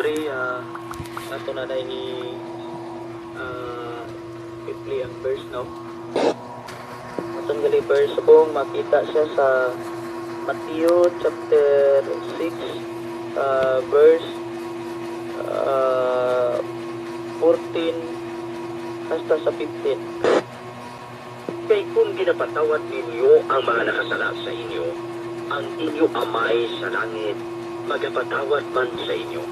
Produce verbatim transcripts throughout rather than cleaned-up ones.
Ah, ato na na i ah, i-play ang verse, no? Atong gali verse kung makita siya sa Mateo chapter six, ah, verse, ah, fourteen hasta sa fifteen. Kay kon ginapatawad ninyo ang mga nakasala sa inyo, ang inyo Amay sa langit magapatawad man sa inyo.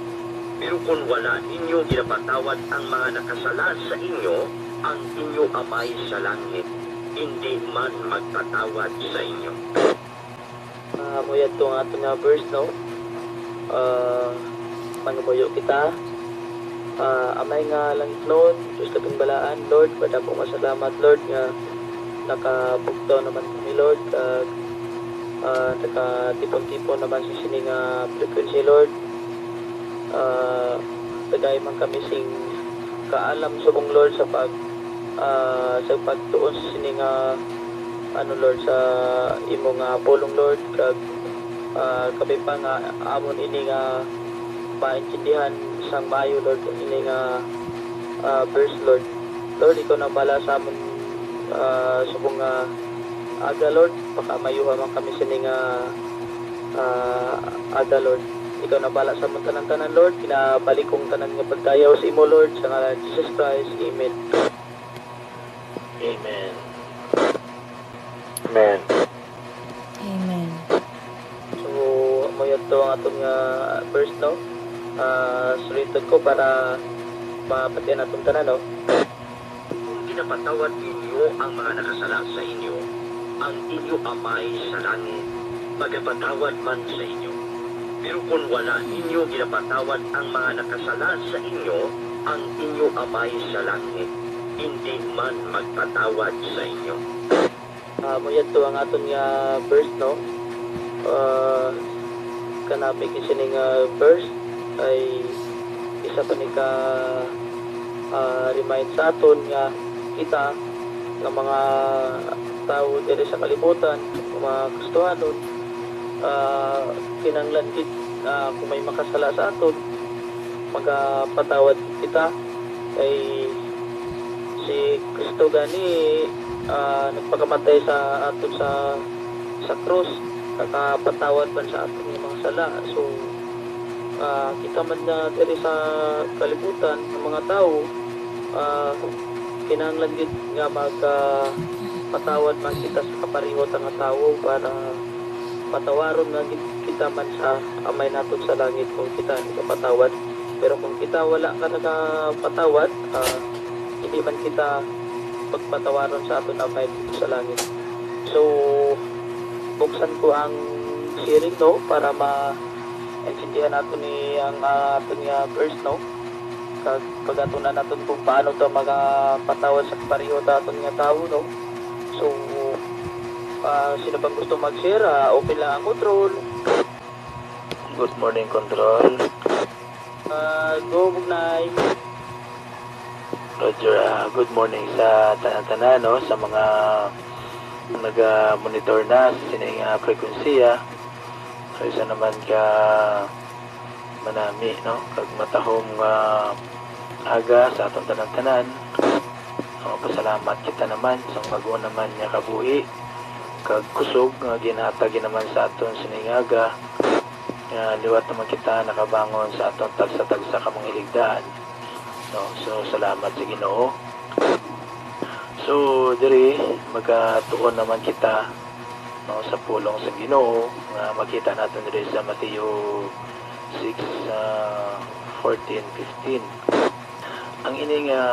Pero kon wala ninyo ginapatawad ang mga nakasala sa inyo, ang inyo Amay sa langit indi man magpatawad sa inyo. Ah, amo yadto ang aton nga verse, no? Ah, manumuyo kita. Ah, Amay nga langitnon, Dios Kapinbalaan, Lord, madamo nga salamat, Lord, nga nakabugtaw naman kami, Lord, kag, ah, nakatipon-tipon naman sa sini nga frequency, Lord. Ah, tagay man kami sing kaalam subong, Lord, sa pag, ah, sa pagtuon sa sini nga, ano, Lord, sa imo nga pulong, Lord, kag, ah, kami pa nga amon ini nga maintindihan sang maayo, Lord, ini nga, ah, verse, Lord. Lord, ikaw nang bala sa amon, ah, subong nga aga, Lord, pakamayuha man kami sini nga, ah, aga, Lord. Ikaw nang bala sa amon tanan-tanan, Lord. Ginabalik kong tanan nga pagdayaw sa imo, Lord, sa ngalan ni Jesus Christ. Amen. Amen. Amen. Amen. So, amo yadto ang aton nga verse, no? Ah, suliton ko para mapatian naton tanan, no? Kung ginapatawad ninyo ang mga nakasala sa inyo, ang inyo Amay sa langit magapatawad man sa inyo. Pero kung wala ninyo ginapatawad ang mga nakasala sa inyo, ang inyo Amay sa langit indi man magpatawad sa inyo. Ah, amo yadto ang aton nga verse, no? Ah, kanami gid sini nga verse ay isa pa ni ka, ah, remind sa aton nga kita nga mga tawo diri sa kalibutan, nga mga Kristohanon, ah, kinahanglan gid, ah, kung may makasala sa aton, magapatawad kita. Kay si Cristo gani, ah, nagpakamatay sa aton sa, sa krus, nakapatawad man sa aton nga mga sala. So, ah, kita man na diri sa kalibutan nga mga tawo, ah, kinahanglan gid nga mag, ah, patawad man kita sa kapareho ta nga tawo para patawaron nga gid kita man sa Amay naton sa langit kung kita nagapatawad. Pero kung kita wala ka nagapatawad, ah, hindi man kita pagpatawaron sa aton Amay dito sa langit. So, buksan ko ang sharing, no, para maintindihan nato ni ang, ah, aton nga verse, no. Kag pag-atunan naton kung paano ta magapatawad sa kapareho ta aton nga tawo, no. So, ah, sino bang gusto mag-share? Ah, open lang ang control. Good morning, control. Ah, go, Bugnay. Roger, ah, good morning sa tanan-tanan, no, sa mga naga-monitor na sa sining, ah, frequency, ah. So, isa naman ka manami, no, kag matahom nga aga sa aton tanan-tanan. No, pasalamat kita naman sa bag-o naman nga kabuhi kag kusog nga ginhatag naman sa aton sining aga, nga liwat naman kita nakabangon sa aton tagsa-tagsa ka mga hiligdaan. No, so, salamat sa Ginoo. So, diri, magatuon naman kita, no, sa pulong sa Ginoo nga makita naton diri sa Mateo six, ah, fourteen, fifteen. Ang ini nga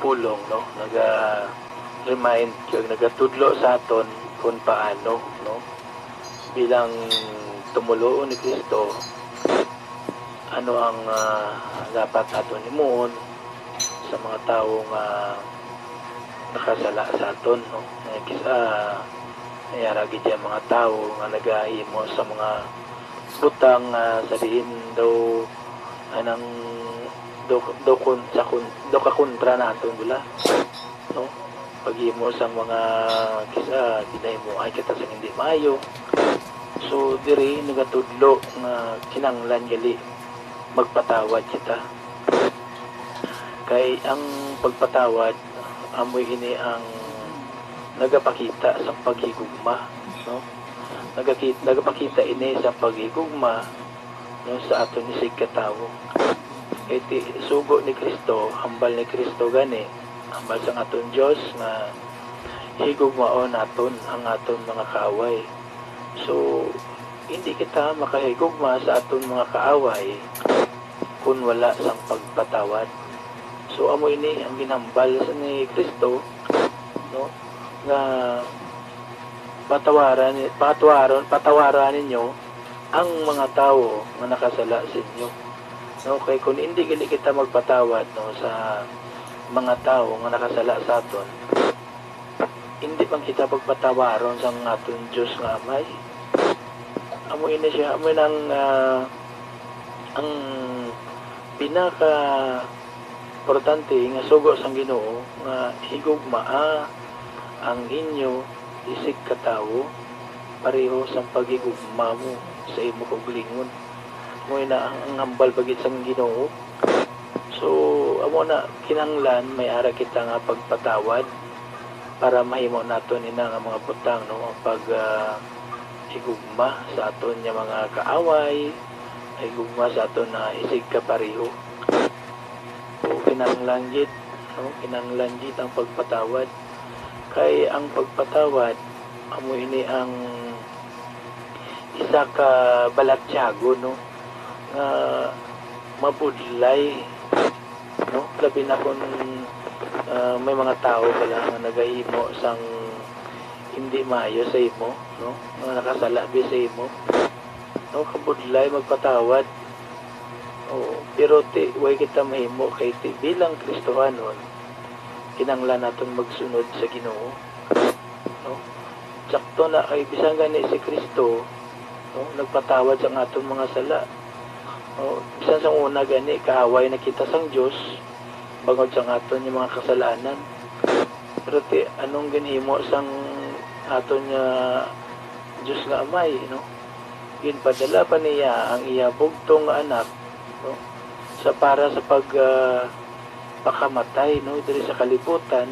pulong, no, naga-remind kag nagatudlo sa aton kung paano, no, bilang tumoluo ni Cristo, ano ang, ah, dapat aton himuon sa mga tawo nga nakasala sa aton, no? Nga kis-, ah, may ara gid ang mga tawo nga nagahimo sa mga butang, ah, sa diin daw anang do, do kun, sa kun, do kakontra naton bala, no? Paghimo sang mga kis-, ah, ginahimuan kita sang hindi maayo. So, diri nagatudlo nga kinahanglan gali magpatawad kita. Kay ang pagpatawad, amoy ini ang nagapakita sa paghigugma, no? Nagakit-, nagapakita ini sa paghigugma, no, sa aton isigkatawo. Kay ti-, sugo ni Cristo, hambal ni Cristo gani, hambal sang aton Dios nga higugmaon naton ang aton mga kaaway. So, hindi kita makahigugma sa aton mga kaaway kun wala sang pagpatawad. So, amo ini ang ginhambal sa ni Cristo, no, nga patawaran, patawaron, patawaran ninyo ang mga tawo nga nakasala sa inyo. No, kay kun hindi gani kita magpatawad, no, sa mga tawo nga nakasala sa aton, hindi man kita pagpatawaron sang aton Dios nga Amay. Amo ini siya, amo nang, ah, ang pinaka importante nga sugo sang Ginoo nga higugmaa ang inyo isigkatawo pareho sang paghigugma mo sa imo kaugalingon. Amo na ang, ang hambal pa gid sang Ginoo. So, amo na, kinahanglan may ara kita nga pagpatawad para mahimo naton ina nga mga butang, no? Ang pag, ah, higugma sa aton nga mga kaaway, higugma sa aton na isigkapareho. So, kinahanglan gid, no? Kinahanglan gid ang pagpatawad. Kay ang pagpatawad, amo ini ang isa ka balatyagon, no, nga mabudlay, no? Labi na kung, ah, may mga tawo bala nga nagahimo sang hindi maayo sa imo, no? Nga nakasala bi sa imo, no? Kabudlay magpatawad. Oo, pero ti, way kita mahimo kay ti, bilang Kristohanon, kinahanglan naton magsunod sa Ginoo. No? Sakto na kay bisan gani si Cristo, no, nagpatawad sang aton mga sala. No? Bisan sa una gani, kaaway na kita sang Dios, bangod sang aton nga mga kasalanan. Pero ti, anong ginhimo sang aton nga Dios nga Amay, no? Ginpadala pa niya ang iya bugtong nga Anak, no, sa, para sa pag, ah, pakamatay, no, diri sa kalibutan,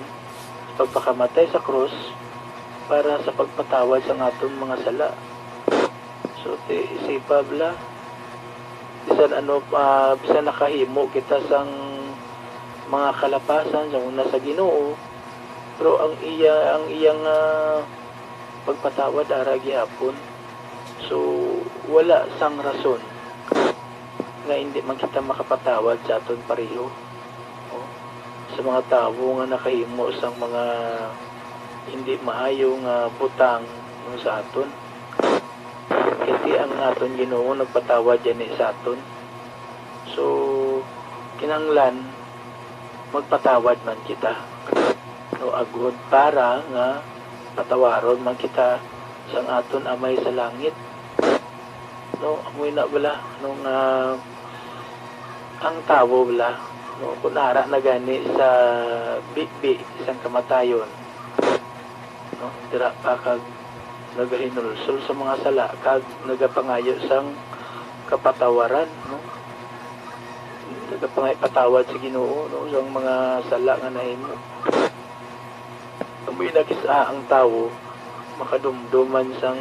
pagpakamatay sa krus para sa pagpatawad sang aton mga sala. So, ti, isipa bala, bisan ano, ah, bisan nakahimo kita sang mga kalapasan sa una sa Ginoo, pero ang iya, ang iyang, ah, pagpatawad ara gihapon. So, wala sang rason nga hindi man kita makapatawad sa aton pareho, o sa mga tawo nga nakahimo sang mga hindi maayo nga butang, no, sa aton. Kay ti ang aton Ginoo nagpatawad gani sa aton. So, kinahanglan magpatawad man kita, no, agod para nga patawaron man kita sang aton Amay sa langit. No, amo na bala, no, nga ang tawo bala, no, kun ara na gani sa bibi sang kamatayon, no, dira pa kag nagahinulsol sa mga sala kag nagapangayo sang kapatawaran, no? Nagapangayo patawad sa Ginoo, no, sang mga sala nga nahimo. Amoy na kis-a ang tawo makadumdom man sang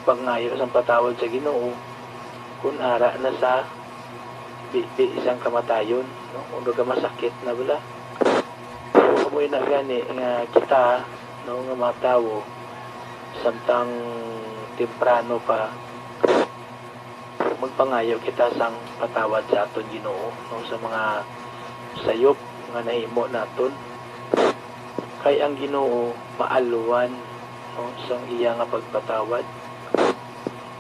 pangayo sang patawad sa Ginoo kun ara na sa bibi sang kamatayon, no? Kung baga masakit na bala. So, amoy na gani nga kita, no, nga mga tawo, samtang temprano pa, magpangayo kita sang patawad sa aton Ginoo, no, sa mga sayop nga nahimo naton. Kay ang Ginoo maalwan, no, sang iya nga pagpatawad.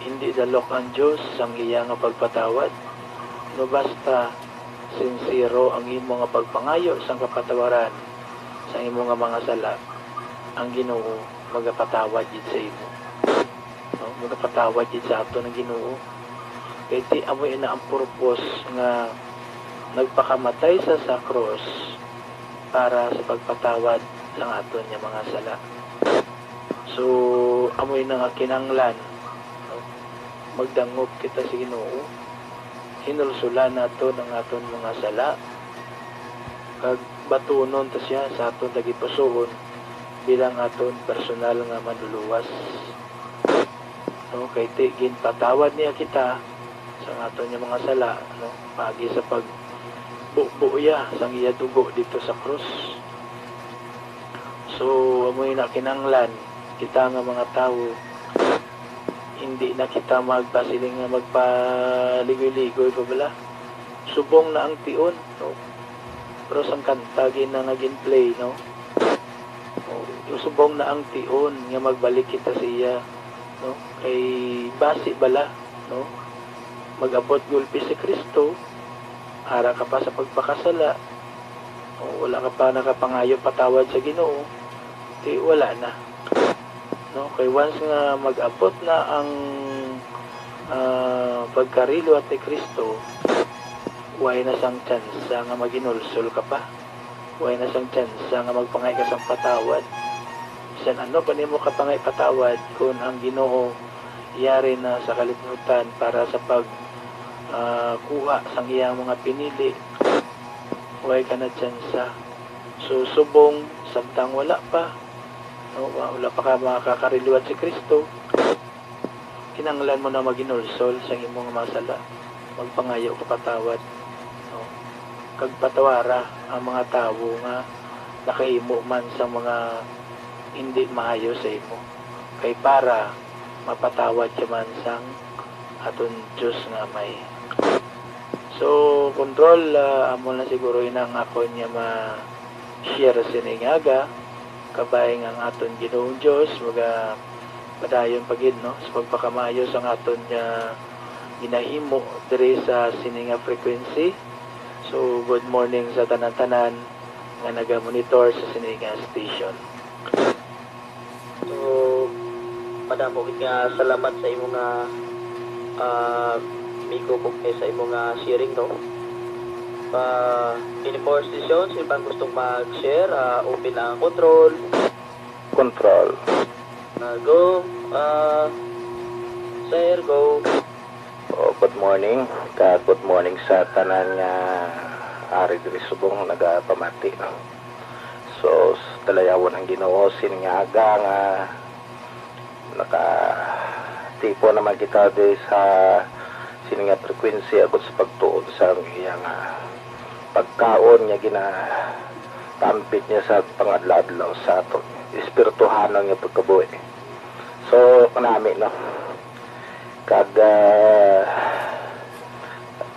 Hindi dalok ang Dios sang iya nga pagpatawad. No, basta sinsero ang imo nga pagpangayo sang kapatawaran sang imo nga mga sala, ang Ginoo magapatawad gid sa imo. No, magapatawad gid sa aton ang Ginoo. Kay ti amo ina ang purpose nga nagpakamatay sa, sa krus para sa pagpatawad sang aton nga mga sala. So, amo ina nga kinahanglan, no? Magdangop kita sa Ginoo. Hinulsulan naton ang aton mga sala, kag batunon ta siya sa aton tagipusoon bilang aton personal nga manluluwas. No, kay ti ginpatawad niya kita sa aton nga mga sala, no, paagi sa pagbubo iya sang iya dugo dito sa krus. So, amoy na kinahanglan kita nga mga tawo, hindi na kita magpasiling nga magpaligoy-ligoy pa bala. Subong na ang tion, no? Pero sang kanta gina nga gin-play, no? O, subong na ang tion nga magbalik kita sa iya, no? Kay basi bala, no? Mag-abot gulpi si Kristo, ara ka pa sa pagpakasala, o wala ka pa nakapangayo patawad sa Ginoo, di wala na. No? Kay once nga mag-abot na ang, ah, pagkariluwat ni Kristo, way na sang tsansa nga maginulsol ka pa. Way na sang tsansa nga magpangay ka sang patawad. Bisan ano pa nimo kapangay patawad, kun ang Ginoo yari na sa kalibutan para sa pag, ah, kuha sang iyang mga pinili, way ka na tsansa. So, subong, samtang wala pa, no, wa-, wala pa ka makakariluwat si Kristo, kinahanglan mo na maginulsol sa imong mga sala, magpangayo ka patawad, no? Kag patawara ang mga tawo nga nakahimo man sa mga hindi maayo sa imo, kay para mapatawad ka man sang aton Dios nga Amay. So, Control, ah, amo na siguro ina ang akon nga ma-share sini nga aga. Kabay nga ang aton Ginoong Dios maga padayon pa gid, no, sa pagpakamaayo sang aton nga ginahimo diri sa sini nga frequency. So, good morning sa tanan-tanan nga naga-monitor sa sini nga station. So, madamo gid nga salamat sa imo nga, ah, Miko, kung sa imo nga sharing, no? Pa, any more sessions, yung bang gustong mag-share, ah, open ang Control. Control. Ah, go. Ah, sir, go. Oh, good morning. Ka good morning sa tanan nga ari diri subong nagapamati. So, s-, dalayawon ang Ginoo sini nga aga nga nakatipon naman kita di sa sini nga frequency agud sa pagtuon sa iya nga pagkaon nga ginatampit niya sa pangadlaw-adlaw sa aton espirituhanon nga pagkabuhi. So, kanami, no? Kag, ah,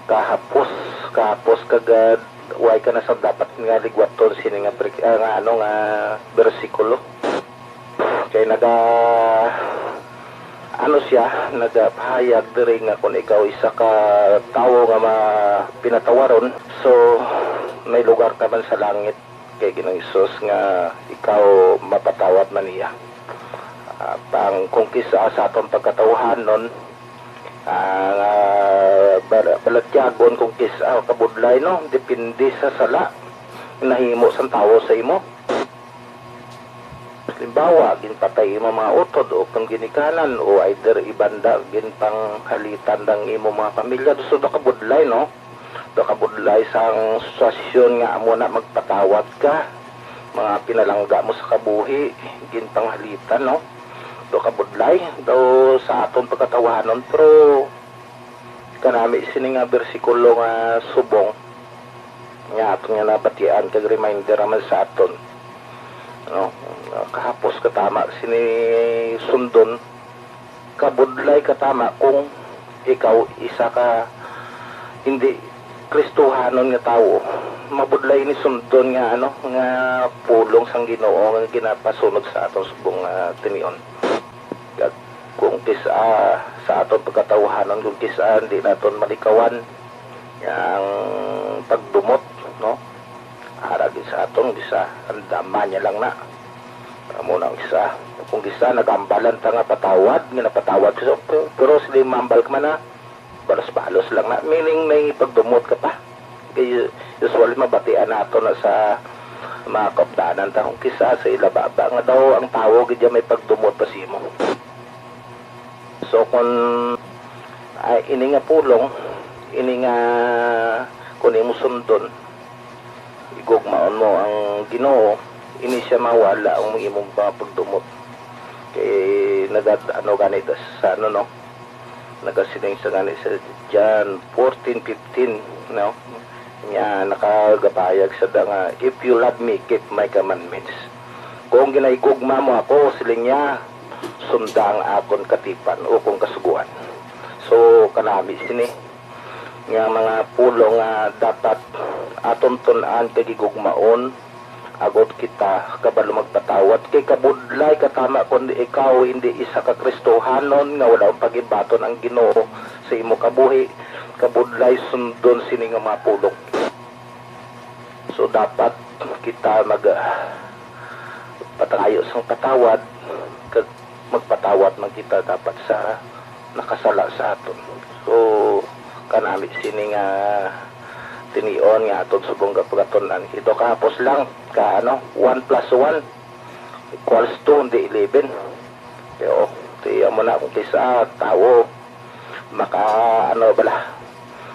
kahapos, kahapos kag, ah, way ka na sa dapat nga ligwaton sini nga prik-, ah, nga ano nga bersikulo. Kay naga, ano siya, nagapahayag diri nga kung ikaw isa ka tawo nga ma-, pinatawaron, so may lugar ka man sa langit. Kay Ginoong Hesus nga ikaw mapatawad man niya. Ah, pang kung kis-a sa aton pagkatawhanon, ah, nga bal-, balatyagon kung kis-a kabudlay, no? Depende sa sala nahimo sang tawo sa imo. Halimbawa, ginpatay imo mga utod o kung ginikanan o either ibanda ginpanghalitan ang imo mga pamilya, so daw kabudlay, no? Daw kabudlay sang sitwasyon nga amo na magpatawad ka. Mga pinalangga mo sa kabuhi, ginpanghalitan, no? Daw kabudlay, daw sa aton pagkatawhanon, pero kanami sini nga bersikulo nga subong nga aton nga nabatian kag reminder naman sa aton, no? Kahapos katama sini sundon, kabudlay katama kung ikaw isa ka hindi Kristohanon nga tawo. Mabudlay ni sundon nga, ano, nga pulong sang Ginoo nga ginapasunod sa aton subong nga tinion. Kag kung kis-a sa aton pagkatawhanon, kung kis-a hindi naton malikawan ang pagdumot, no? Ara gid sa aton, kis-a, andama niya lang na. Amo na ang kis-a. Kung kis-a, nagambalan ta nga patawad, nga napatawad siya, pero, pero sige, mambal ka man na, balos-balos lang na. Meaning, may pagdumot ka pa. Kay usually, mabatian nato na sa mga kaupdanan ta, kung kis-a sa ila baba, nga daw ang tawo gid may pagdumot pa sa imo. So, kung, ah, ini nga pulong, Ini nga kung imo sundon, igugmaon mo ang Ginoo, ini siya mawala ang imong mga pagdumot. Kay nagad-, ano gani ta sa ano, no? Nagasiling sa gani sa John fourteen fifteen, no? Nya, nakagapayag sa da nga, "If you love me, keep my commandments." Kung ginahigugma mo ako, siling niya, sunda ang akon katipan o kung kasugoan. So, kanami sini nga mga pulong nga dapat aton tun-an kag higugmaon, agot kita kabalo magpatawad. Kay kabudlay ka tama kon ikaw hindi isa ka Kristohanon nga wala pagibaton ang Ginoo sa imo kabuhi, kabudlay sundon sini nga mga pulong. So, dapat kita mag, ah, patayo sang patawad, kag magpatawad man kita dapat sa nakasala sa aton. So, kanami sini nga tinion nga aton subong pagkatun-an. Ito kahapos lang, ka ano, one plus one equals two, hindi eleven. Pero, tiyan mo na kung kisa tawo, maka, ano bala,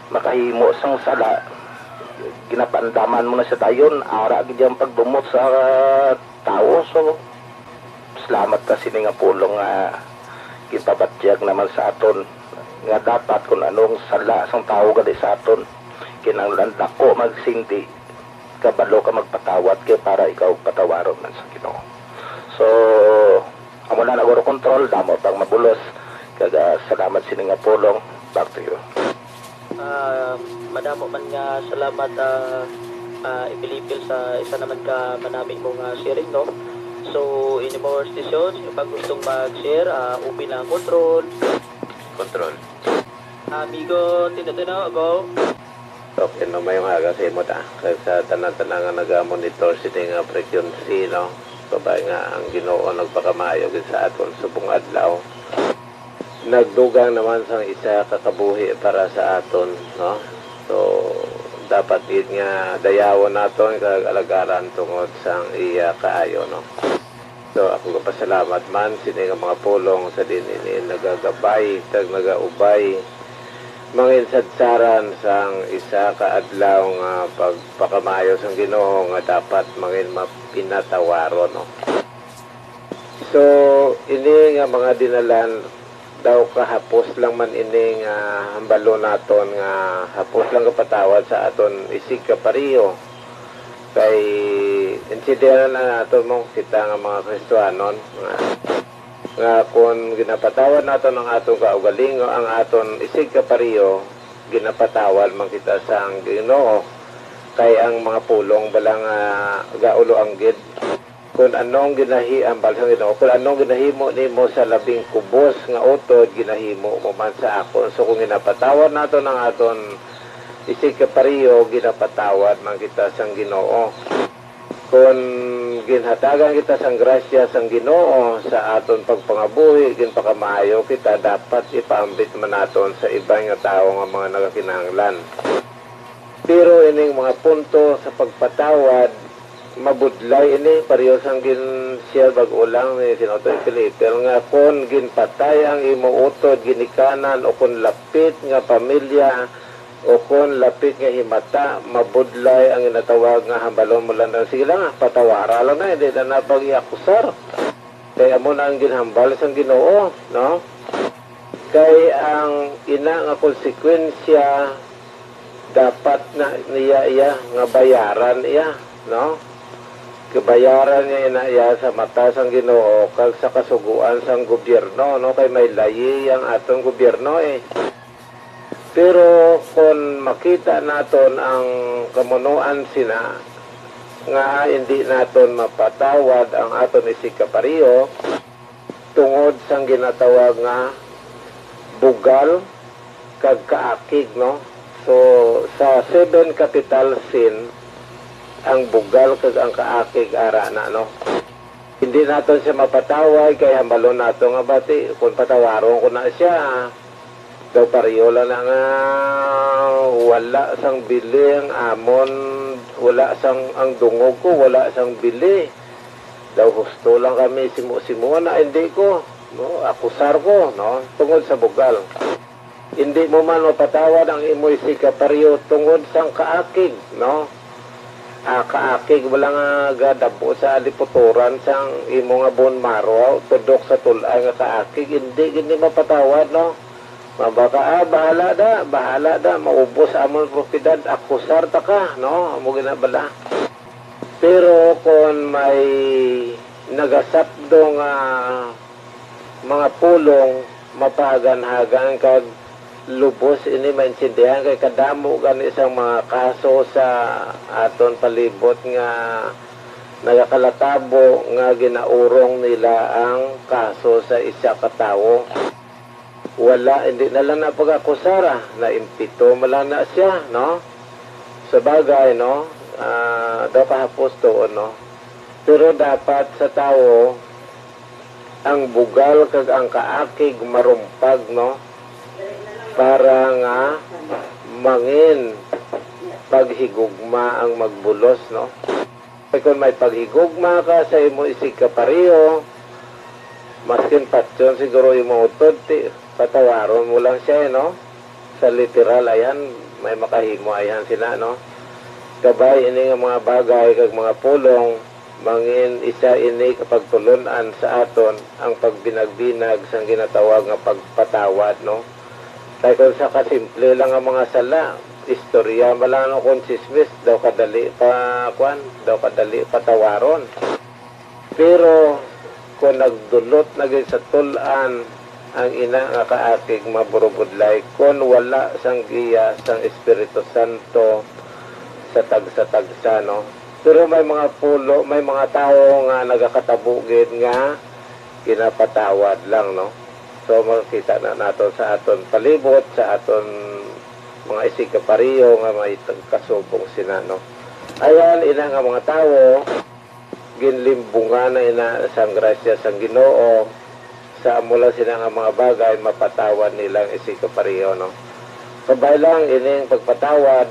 makahimo sang sala, ginapandaman mo na siya dayon, ara gid ang pagdumot sa tawo. So, salamat ka sini nga pulong nga gipabatyag naman sa aton, nga dapat kung anong sala sang tawo gali sa aton, kinahanglan dako magsindi, kabalo ka magpatawad kay para ikaw patawaron man sa Ginoo. So, amo na naguro control, damo pang mabulos. Kag, ah, salamat sini nga pulong. Back to you. Ah, madamo man nga salamat, ah, ah, ipilipil sa isa naman ka manami mo nga sharing, no? So, ini mo station, yung pag gustong mag-share, ah, open ang control. Control. Amigo, tino-tino, go. Okay, no, mayong aga sa imo ta. Kag sa tanan-tanan nga naga-monitor sini nga frequency, no? Kabay nga ang Ginoo nagpakamaayo gid sa aton subong adlaw. Nagdugang naman sang isa ka kabuhi para sa aton, no? So, dapat gid nga dayawon naton kag alagaran tungod sang iya kaayo, no? So, ako gapasalamat man sini nga mga pulong sa din ini nagagabay kag nagaubay, manginsadsaran sang isa ka adlaw nga pagpakamaayo sang Ginoo nga dapat mangin mapinatawaron, no? So, ini nga mga dinalan daw kahapos lang man ini nga hambalon naton nga hapos lang kapatawad sa aton isig kapareho. Kay intindihan na naton mo kita nga mga Kristiyanon nga, nga kon ginapatawad naton ang aton kaugalingon, ang aton isig kapareho, ginapatawad man kita sang Ginoo. Kay ang mga pulong bala nga gaulo anggid. Kun anong ginahi-, hambal sang Ginoo, kun anong ginahimo nimo sa labing kubos nga utod, ginahimo mo man sa akon. So, kung ginapatawad naton ang aton isig kapareho, ginapatawad man kita sang Ginoo. Kun ginhatagan kita sang grasya sang Ginoo sa aton pagpangabuhi, ginpakamaayo kita, dapat ipaambit man naton sa iban nga tawo nga mga nagakinahanglan. Pero ining mga punto sa pagpatawad, mabudlay ini, pareho sang gin-share bag-o lang ni Senator Felipe, nga kon ginpatay ang imo utod, ginikanan, o kon lapit nga pamilya, o kon lapit nga himata, mabudlay ang ginatawag nga hambalon mo lang, "Sige lang, patawara lang na, hindi na na pag-iakusar." Kay amo na ang ginhambal sang Ginoo, no? Kay ang ina nga konsekwensya dapat na niya iya nga bayaran iya, no? Kabayaran niya ina iya sa mata sang Ginoo kag sa kasugoan sang gobyerno, no? Kay may layi ang aton gobyerno, eh. Pero kon makita naton ang kamunuan sina, nga hindi naton mapatawad ang aton isig kapareho tungod sang ginatawag nga bugal kag kaakig, no? So, sa seven capital sin, ang bugal kag ang kaakig ara na, no? Hindi naton siya mapatawad kay hambalon nato nga bati, kung patawaron ko na siya, daw pareho lang na nga wala sang bili ang amon, wala sang, ang dungog ko, wala sang bili. Daw husto lang kami simo-simo na, hindi ko, no? Akusar ko, no? Tungod sa bugal. Hindi mo man mapatawad ang imo isigkapareho tungod sang kaakig, no? Ah, kaakig wala nga gadabo sa aliputuran sang imo nga bone marrow, tudok sa tul-ay nga kaakig, hindi gid ni mapatawad, no? Mabaka, ah, bahala da, bahala da, maubos amon propiedad, akusar ta ka, no? Amo gina bala. Pero kon may nagasapdo nga mga pulong, mapahaganhagan kag lubos ini maintindihan, kay kadamo gani sang mga kaso sa aton palibot nga nagakalatabo nga ginaurong nila ang kaso sa isa ka tawo. Wala, hindi na lang na pag-akusara, naimpito man lang na siya, no? Sa bagay, no? Ah, daw kahapos tuon, no? Pero dapat sa tawo, ang bugal kag ang kaakig marumpag, no? Para nga mangin paghigugma ang magbulos, no? Kay kon may paghigugma ka sa imo isigkapareho, maskin patyon siguro imo utod, ti, patawaron mo lang siya, eh, no? Sa literal, ayan, may makahimo, ayan, sina, no? Kabay ini nga mga bagay kag mga pulong, mangin isa ini ka pagtulon-an sa aton ang pagbinagbinag sang ginatawag nga pagpatawad, no? Kay kung sa kasimple lang nga mga sala, istorya man lang, no, kung tsismis, daw kadali pa, kwan, daw kadali patawaron. Pero kung nagdulot na gid sa tul-an ang ina nga kaakig, maburubudlay kon wala sang giya sang Espiritu Santo sa tagsa-tagsa, no? Pero may mga pulo, may mga tawo nga nagakatabo gid nga ginapatawad lang, no? So, makita na naton sa aton palibot, sa aton mga isigkapareho nga may tag-, kasubong sina, no? Ayan, ina nga mga tawo, ginlimbungan na ina sang grasya sang Ginoo, sa amo lang sina nga mga bagay, mapatawad nilang isigkapareho, no? Kabay lang, ining pagpatawad,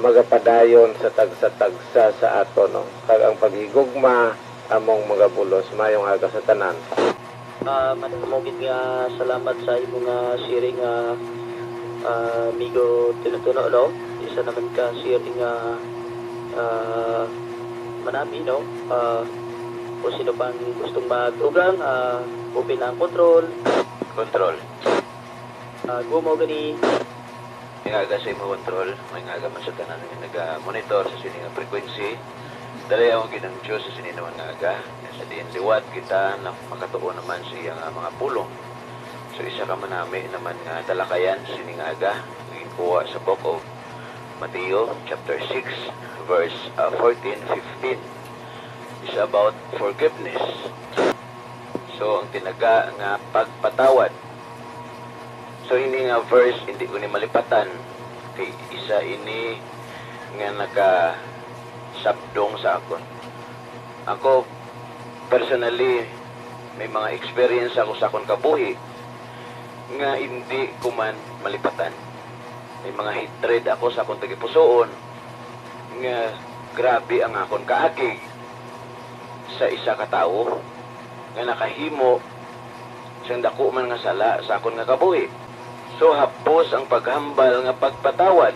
magapadayon sa tagsa-tagsa sa aton, no? Kag ang paghigugma, among magabulos. Maayong aga sa tanan. Ah, madamo gid nga salamat sa imo nga sharing, ah, ah, amigo Tuno-Tuno, no? Isa naman ka sharing nga, ah, manami, no? Ah, kung sino pang gustong magtugang, ah, open ang control. Control. Ah, gumaw gani. Maayong aga sa imo, Control. Maayong aga man sa tanan nga naga-monitor sa sini nga frequency. Dalayawon gid ang Dios sa sini naman nga aga. Sa diin liwat kita na makatuon naman sa iya nga mga pulong. So, isa ka manami naman nga talakayan sa sini nga aga, ginkuha sa Book of Mateo, chapter six, verse, ah, fourteen, fifteen. It's about forgiveness. So, ang tinaga nga pagpatawad. So, ini nga verse, hindi ko ni malipatan. Kay isa ini nga nakasabdong sa akon. Ako, personally, may mga experience ako sa akon kabuhi nga hindi ko man malipatan. May mga hatred ako sa akon tagipusoon nga grabe ang akon kaakig sa isa ka tawo nga nakahimo sang dako man nga sala sa akon nga kabuhi. So, hapos ang paghambal nga pagpatawad,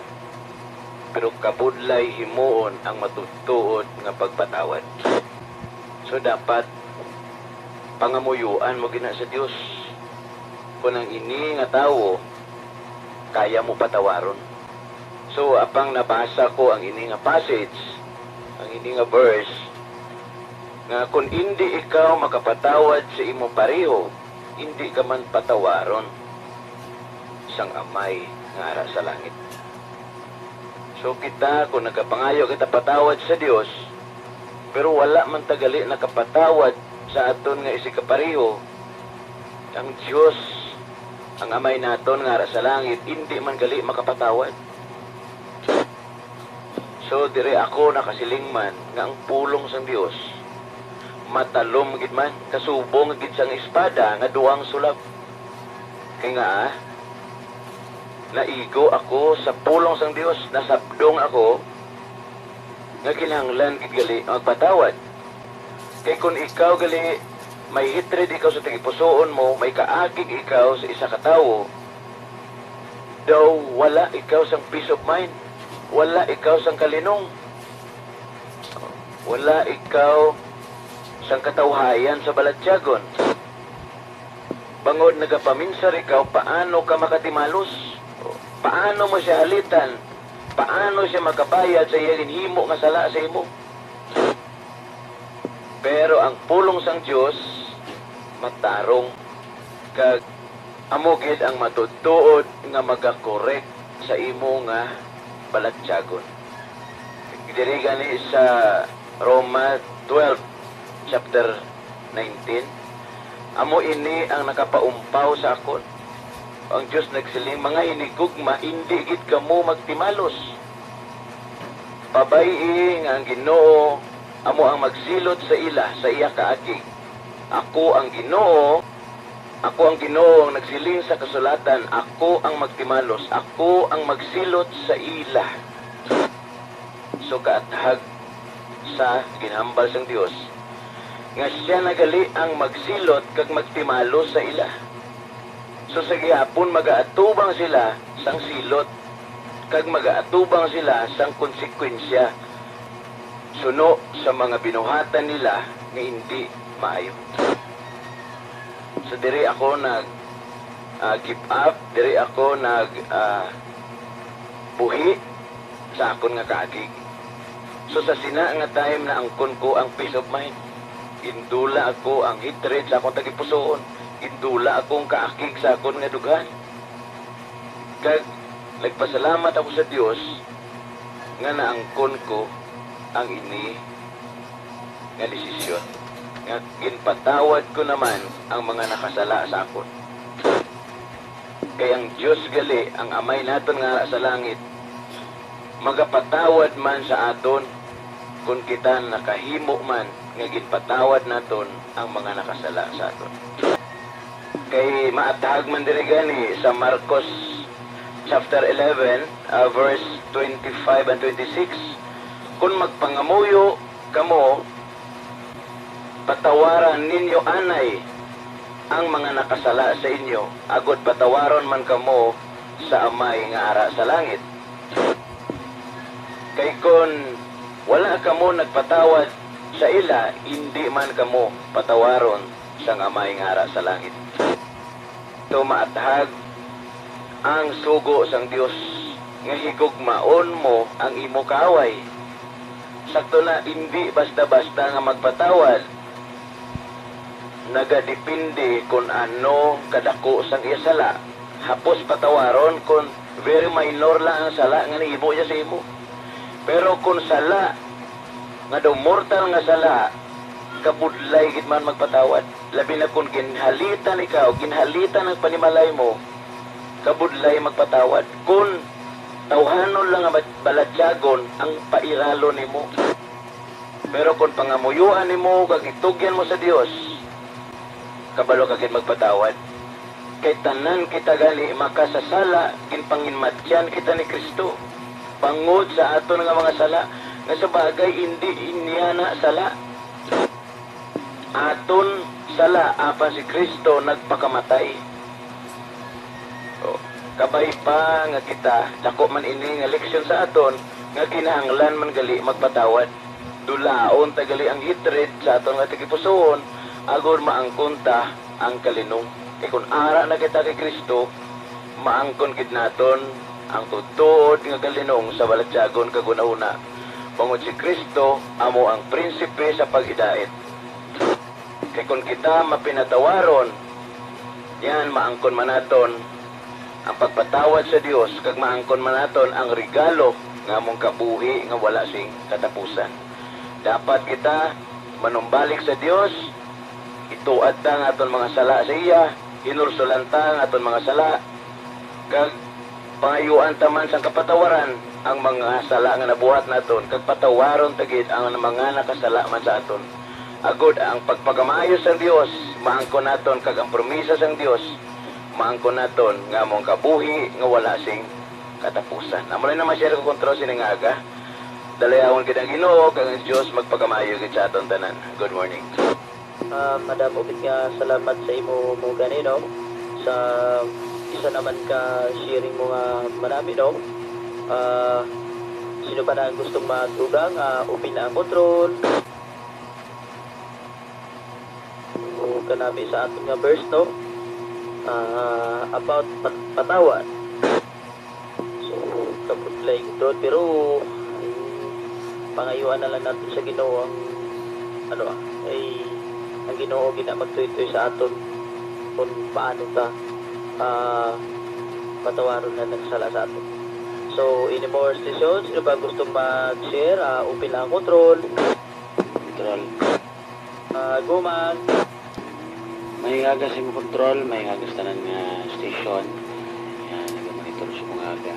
pero kabudlay himuon ang matuod-tuod nga pagpatawad. So, dapat pangamuyoan mo gina sa Dios. Kung ang ini nga tawo kaya mo patawaron. So, apang nabasa ko ang ini nga passage, ang ini nga verse, nga kun indi ikaw makapatawad sa imo pareho, indi ka man patawaron sang Amay nga ara sa langit. So, kita, kung nagapangayo kita patawad sa Dios, pero wala man ta gali nakapatawad sa aton nga isigkapareho, ang Dios, ang Amay naton nga ara sa langit, indi man gali makapatawad. So, diri ako nakasiling man nga ang pulong sang Dios matalom gid man, kasubong gid sang espada nga duwang sulab. Kay nga, naigo ako sa pulong sang Dios, nasabdong ako nga kinahanglan gid gali magpatawad. Kay kun ikaw gali may hatred ikaw sa tagipusoon mo, may kaakig ikaw sa isa ka tawo, Daw wala ikaw sang peace of mind, wala ikaw sang kalinong, wala ikaw sang katawhayan sa balatyagon. Bangod nagapaminsar ikaw, paano ka makatimalos? Paano mo siya halitan? Paano siya makabayad sa iya ginhimo nga sala sa imo? Pero ang pulong sang Dios matarong, kag amo gid ang matuod-tuod nga magakorek sa imo nga balatyagon. Diri gani sa Roma twelve, chapter nineteen, amo ini ang nakapaumpaw sa akon. Ang Dios nagsiling, "Mga hinigugma, indi gid kamo magtimalos. Pabay-i nga ang Ginoo amo ang magsilot sa ila sa iya kaakig. Ako ang Ginoo, ako ang Ginoo ang nagsiling sa kasulatan, ako ang magtimalos, ako ang magsilot sa ila." So kaathag sa ginhambal sang Dios, nga siya na gali ang magsilot kag magtimalos sa ila. So sa gihapon magaatubang sila sang silot, kag magaatubang sila sang konsekwensya suno sa mga binuhatan nila nga indi maayo. So diri ako nag, ah, give up, diri ako nag, ah, buhi sa akon nga kaakig. So sa sina nga time naangkon ko ang peace of mind. Gindula ako ang hatred sa akong tagipusoon. Gindula ako ang kaakig sa akon nga dughan. Kag nagpasalamat ako sa Dios nga naangkon ko ang ini nga desisyon, nga ginpatawad ko naman ang mga nakasala sa akon. Kay ang Dios gali, ang Amay naton nga ara sa langit, magapatawad man sa aton kon kita nakahimo man nga ginpatawad naton ang mga nakasala sa aton. Kay maathag man diri gani sa Marcos chapter eleven, ah, verse twenty-five and twenty-six, "Kon magpangamuyo kamo, patawaran ninyo anay ang mga nakasala sa inyo, agod patawaron man kamo sa Amay nga ara sa langit. Kay kon wala kamo nagpatawad sa ila, indi man kamo patawaron sang Amay nga ara sa langit." Tumaathag ang sugo sang Dios nga higugmaon mo ang imo kaaway. Sakto na, indi basta-basta nga magpatawad. Nagadepende kon ano kadako sang iya sala. Hapos patawaron kon very minor lang ang sala nga nahimo niya sa imo. Pero kon sala nga daw mortal nga sala, kabudlay gid man magpatawad. Labi na kon ginhalitan ikaw, ginhalitan ang panimalay mo, kabudlay magpatawad. Kon tawhanon lang nga bat-, balatyagon ang pairalon nimo. Pero kon pangamuyoan nimo kag itugyan mo sa Dios, kabalo ka gid magpatawad. Kay tanan kita gani makasasala, ginpanginmatyan kita ni Cristo bangod sa aton nga mga sala, nga sa bagay indi niya na sala. Aton sala, apan si Cristo nagpakamatay. O, kabay pa nga kita, dako man ini nga leksyon sa aton, nga kinahanglan man gali magpatawad. Dulaon ta gali ang hatred sa aton nga tagipusoon, agod maangkon ta ang kalinong. Kay kon ara na kita kay Cristo, maangkon gid naton ang tuod-tuod nga kalinong sa balatyagon kag hunahuna, bangod si Cristo amo ang prinsipe sa paghidait. Kay kon kita mapinatawaron, yan maangkon man naton ang pagpatawad sa Dios, kag maangkon man naton ang regalo nga among kabuhi nga wala sing katapusan. Dapat kita manumbalik sa Dios, ituad ta ang aton mga sala sa iya, hinulsulan ta ang aton mga sala, kag pangayuan ta man sang kapatawaran ang mga sala nga nabuhat naton, kag patawaron ta gid ang mga nakasala man sa aton. Agod ang pagpakamaayo sang Dios maangkon naton, kag ang promisa sang Dios maangkon naton nga amo ang kabuhi nga wala sing katapusan. Amo lang na ma-share ko kontra sining aga. Dalayawon gid ang Ginoo, kag ang Dios magpakamaayo gid sa aton tanan. Good morning. Ah, Madam Obit, nga salamat sa imo mo gani, no? Sa Isa naman ka sharing mo nga manami, no? Ah, sino pa na ang gustong magdugang? Ah, open na ang control. O kanami sa aton nga verse, no? Ah, about pat-, patawad. So, kabudlay gid ron, pero pangayuan na lang natin sa Ginoo ang, ano, ah, ay, ang Ginoo gina magtuytoy sa aton kung paano ta, ah, patawaron na nagsala sa aton. So, any more session? Sino ba gusto mag-share? Ah, open lang ang control. Control. Ah, Guman. May aga sa imong control, may aga sa tanan nga station. Yan, nagamonitor sa mga aga.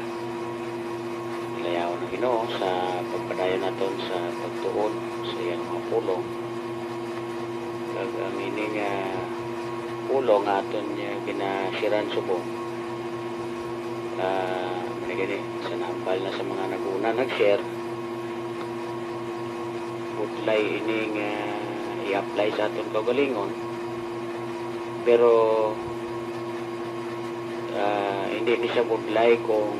Nilayaw ng Ginoo sa pagpadayon naton sa pagtuon sa iyang mga pulong. Kag ang ini nga pulong nga aton niya ginashiran subong. Ah, mali gani, sa nahambal na sa mga nag-una nag-share, budlay ini nga i-apply sa aton kaugalingon. Pero, ah, hindi ni siya budlay kung,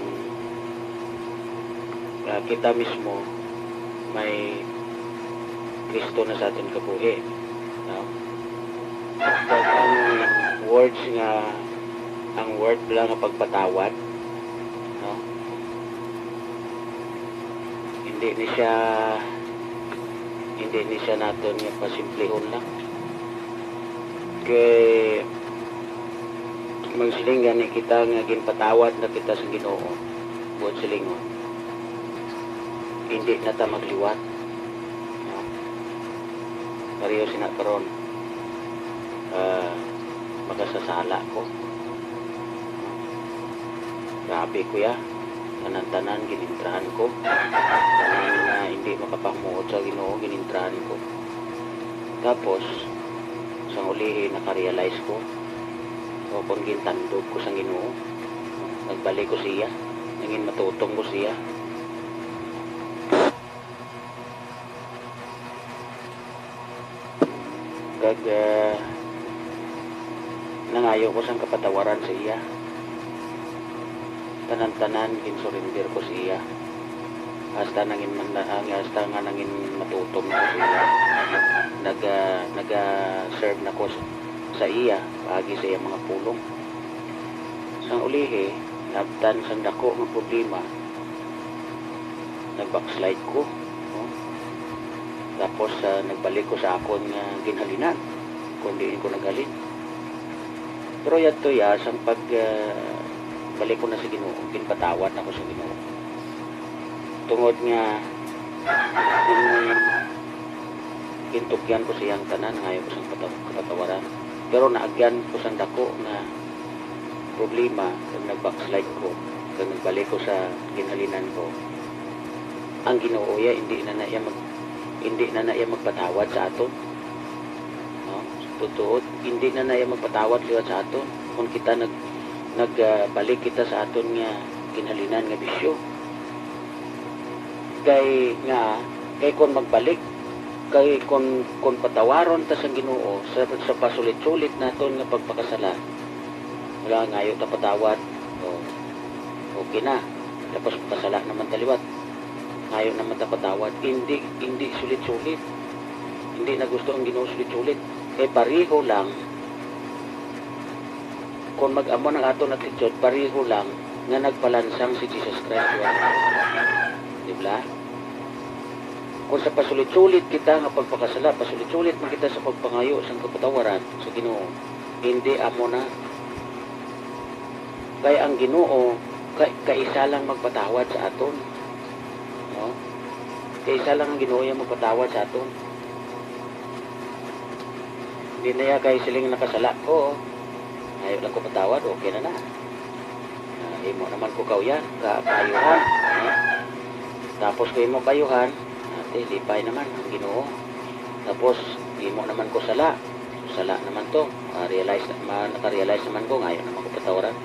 ah, kita mismo may Kristo na sa aton kabuhi, no? Kag ang words nga, ang word lang nga pagpatawad, no? Hindi ni siya, hindi ni siya naton nga pasimplihon lang. Kay magsiling gani kita nga ginpatawad na kita sa Ginoo, buot silingon, hindi na ta magliwat. No? Pareho sina karon, ah, makasasala ko. Grabe, kuya. Tanan-tanan ginintrahan ko. Tanan nga hindi makapangmuot sa Ginoo, ginintrahan ko. Tapos, sang ulihi, nakarealize ko. O kung gintandog ko sang Ginoo, nagbalik ko siya. Nangin matutong ko siya. Kag, ah, nangayo ko sang kapatawaran sa iya. Tanan-tanan ginsurrender ko sa iya. Hasta nangin, na-, ang, hasta nga nangin matutom ko sa iya. Naga, naga-serve na ko sa, sa iya, paagi sa iyang mga pulong. Sang ulihi, naabtan sang dako nga problema, nag-backslide ko, no? Tapos, ah, nagbalik ko sa akon nga ginhalinan, kung diin ko naghalin. Pero yadto ya, sang pag, ah, balik ko na sa Ginoo, ginpatawad na ko sa Ginoo. Tungod nga, gin-, gintugyan ko sa iyang tanan, ngayo ko sang pataw-, kapatawaran. Pero naagyan ko sang dako nga problema, kag nag-backslide ko, kag nagbalik ko sa ginhalinan ko, ang Ginoo ya, hindi na na iya mag-, hindi na na iya magpatawad sa aton. No? Totoo, hindi na na iya magpatawad liwat sa aton. Kung kita nag-, nag, ah, balik kita sa aton nga ginhalinan nga bisyo. Kay nga, kay kung magbalik, kay kung, kung patawaron ta sang Ginoo sa, sa pasulit-sulit naton nga pagpakasala, wala, ngayo ta patawad. O, okay na. Tapos kasala naman ta liwat. Ngayo naman ta patawad. Hindi, hindi sulit-sulit. Hindi na gusto ang Ginoo sulit-sulit. Kay pareho lang, kung mag-amo ang aton attitude, pareho lang nga nagpalansang si Jesus Christ. Di ba? Kung sa pasulit-sulit kita nga pagpakasala, pasulit-sulit man kita sa pagpangayo sang kapatawaran sa Ginoo, hindi amo na. Kay ang Ginoo, kay, kaisa lang magpatawad sa aton. No? Kaisa lang ang Ginoo yang magpatawad sa aton. Hindi na ya kay siling nakasala ko. Ayaw lang ko patawad, okay na na. Ah, imo naman ko kauyan, ka-, kaayuhan. No? Tapos ko imo kaayuhan, ate, lipay naman ang Ginoo. Tapos, imo naman ko sala. Sala naman to. Ah, realize na, ma-, naka-realize naman ko, ngayo naman ko patawaran.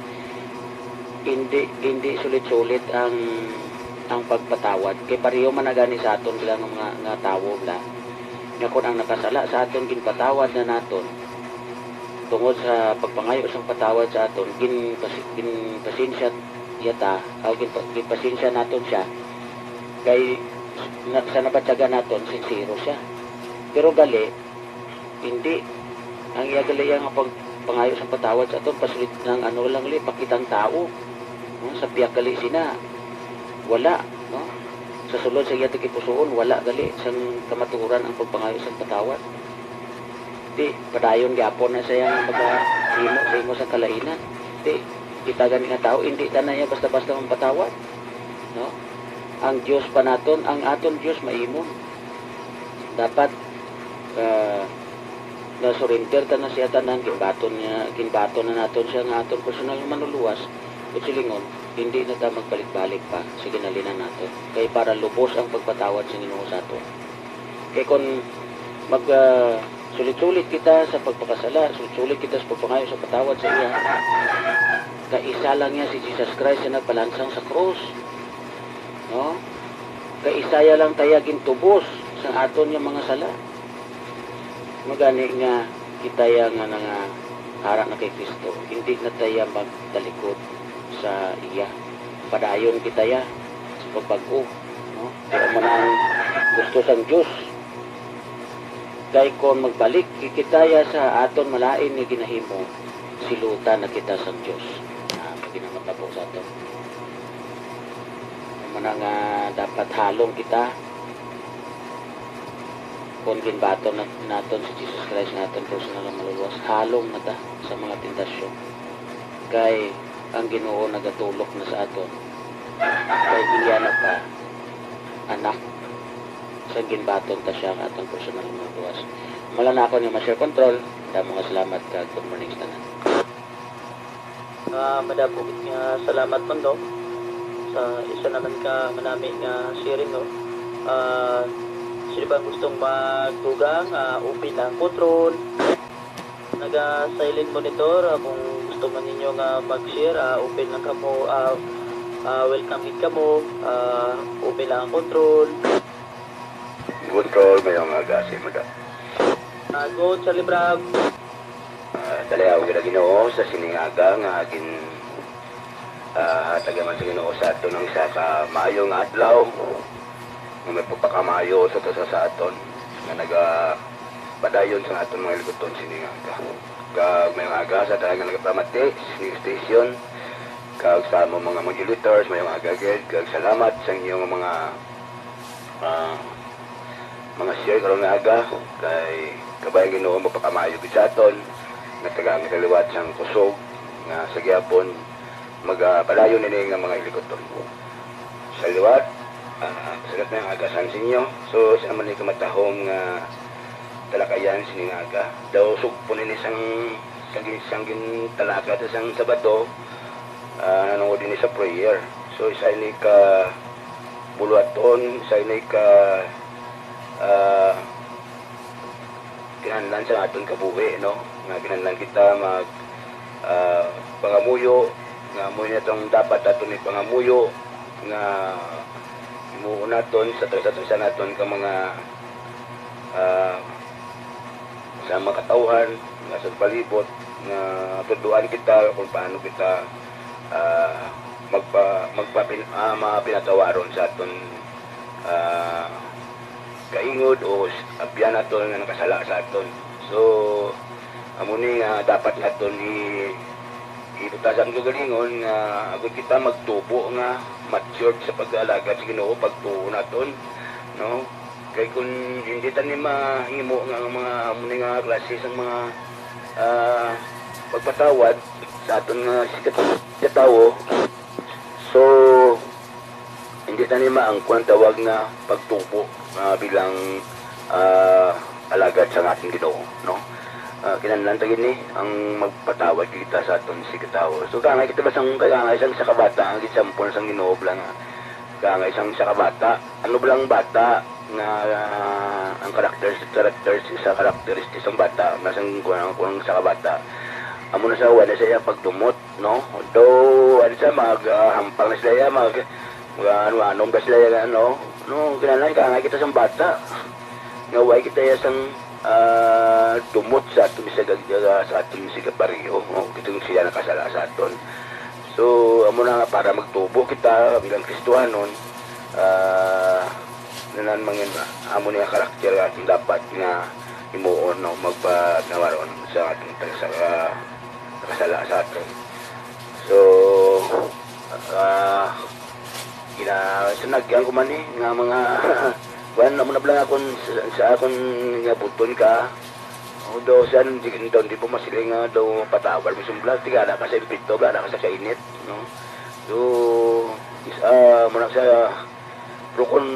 Hindi, hindi sulit-sulit ang, ang pagpatawad. Kay pareho man na gani sa aton sila nga mga, nga tawo, bla. Nga kung ang nakasala sa aton, ginpatawad na naton, tungod sa pagpangayo sang patawad sa aton, ginpas-, ginpasensya iya ta, aw ginpa-, ginpasensya naton siya, kay na, sa nabatyagan naton, sinsero siya. Pero gali, hindi. Ang iya gali iya nga pagpangayo sang patawad sa aton, pasulid ng ano lang li, pakitang tao. No? Sa pihak gali sina, wala, no? Sa sulod sa iya tagipusoon, wala gali sang kamatuoran ang pagpangayo sang patawad. Di, padayon gyapon na siya nga magahimo sa imo sa kalainan. Di, kita gani nga tao, hindi tanan niya basta-basta magpatawad. No? Ang Dios pa naton, ang aton Dios maimon. Dapat, ah, na-surrender ta na siya tanan, ginbaton niya, ginbaton na naton siya nga aton personal nga manluluwas. Ug silingon, hindi na ta magbalik-balik pa sa ginhalinan naton. Kay para lubos ang pagpatawad sa Ginoo sa aton. Kay kon mag, ah, sulit-sulit kita sa pagpakasala, sulit-sulit kita sa pagpangayo sa patawad sa iya, kay isa lang niya si Jesus Christ nga nagpalansang sa krus. No? Kay isa ya lang ta iya gintubos sa aton nga mga sala. Magani nga kita ya nga nangahara na kay Cristo, hindi na ta iya magtalikod sa iya. Padayon kita ya sa pagbag-o, no? Kay amo na ang gusto sang Dios. Kay kon magbalik kita ya sa aton malain nga ginahimo, silutan na kita sang Dios. Ah, pag ginamatabo sa aton. Amo na nga dapat halong kita kon ginbaton nat-, naton si Jesus Christ nga aton personal nga manluluwas. Halong na ta sa mga tentasyon. Kay ang Ginoo nagatulok na sa aton. Kay iya na ta, anak, sang ginbaton ta siya nga aton personal nga manluluwas. Mala na ako ni Master Control. Damo nga salamat kag good morning sa tanan. Ah, madamo gid nga salamat man, no, sa isa naman ka manami nga sharing, no. Ah, sino ba gustong magdugang? Ah, open lang ko, Tron. Naga-silent monitor, ah, kung gusto man ninyo nga mag-share, ah, open lang kamo, ah, ah, welcome gid kamo, ah, open lang ang control. Control, mayong aga sa imo, da. Ah, go, Charlie Bravo. Ah, dali, ako gid ang Ginoo sa sining aga nga gin-, ah, hatag naman sa Ginoo sa aton ang isa ka maayong adlaw nga may pagpakamayo sa usa sa aton nga nagapadayon sa aton mga hilikuton sining aga. Kag mayong aga sa tanan nga nagapamati sa sining station, kag sa among mga moderators, mayong aga gid, kag salamat sa inyong mga, ah, mga share karon nga aga, kay kabay ang Ginoo magpakamayo gid sa aton, nga tagaan kita liwat sang kusog, nga sa gihapon, magapadayon ini nga mga hilikuton. Sa liwat, ah, salamat nga aga sa inyo. So, sa naman ni kamatahom nga talakayan sining aga. Daw sugpon ini sang, sang gin-, sang gintalakay ta sang Sabado, ah, nanungod ini sa prayer. So, isa ini ka buluhaton, isa ini ka, ah, kinahanglan sa aton kabuhi, no? Nga kinahanglan kita mag, ah, pangamuyo, nga amo ni atong dapat aton ipangamuyo, nga himuon naton sa tanan-tanan naton ka mga, ah, sa mga katawhan nga sa palibot, nga tudloan kita kung paano kita, ah, magpa-, magpapin-, ah, mapinatawaron sa aton, ah, kaingod o s-, abyan naton nga nakasala sa aton. So, amo ni nga dapat naton i-, ibutang sa aton kaugalingon nga agud kita magtubo nga matured sa pag-aalagad sa Ginoo, pagtuo naton, no? Kay kung hindi ta ni mahimo nga ang mga amo ni nga klase sang mga, ah, pagpatawad sa aton nga sikat-, katawo, so, hindi ta ni maangkon ang tawag nga pagtubo, ah, bilang, ah, alagad sa aton Ginoo, no? Ah, kinahanglan ta gid ni ang magpatawad kita sa aton sikatawo. So, kaangay kita ba sang, kaangay sang isa ka bata, ang example sang Ginoo bala nga, kaangay sang isa ka bata. Ano bala ang bata nga, ah, ang characters, characters, isa characteristics sang bata, na sang, kung, kung isa ka bata, amo na sa wala na siya pagdumot, no? Though, ano siya, mag, ah, hampang na sila, mag, mag, ano, ano, ba sila, ano? No, kinahanglan, kaangay kita sang bata. Nga, why kita ya sang, ah, ah, dumot sa aton, sa, sa aton, sa kapareho, no? Kitang siya nakasala sa aton. So, amo na nga, para magtubo kita bilang Kristohanon, ah, nanan mangin, amo ni nga karakter nga aton dapat nga himuon, no? Magpanawaron sa aton tag-, sa, ah, nakasala sa aton. So, ah, gina-, sinagyan ko man ni nga mga, kuwan, amo na lang akon, sa, sa akon nga buton ka, although siya, di, di, di po masiling nga daw patawal, mismo bla, tigala ka sa impito, bla, ka sa kainit, no? So, is, ah, muna sa, pero kung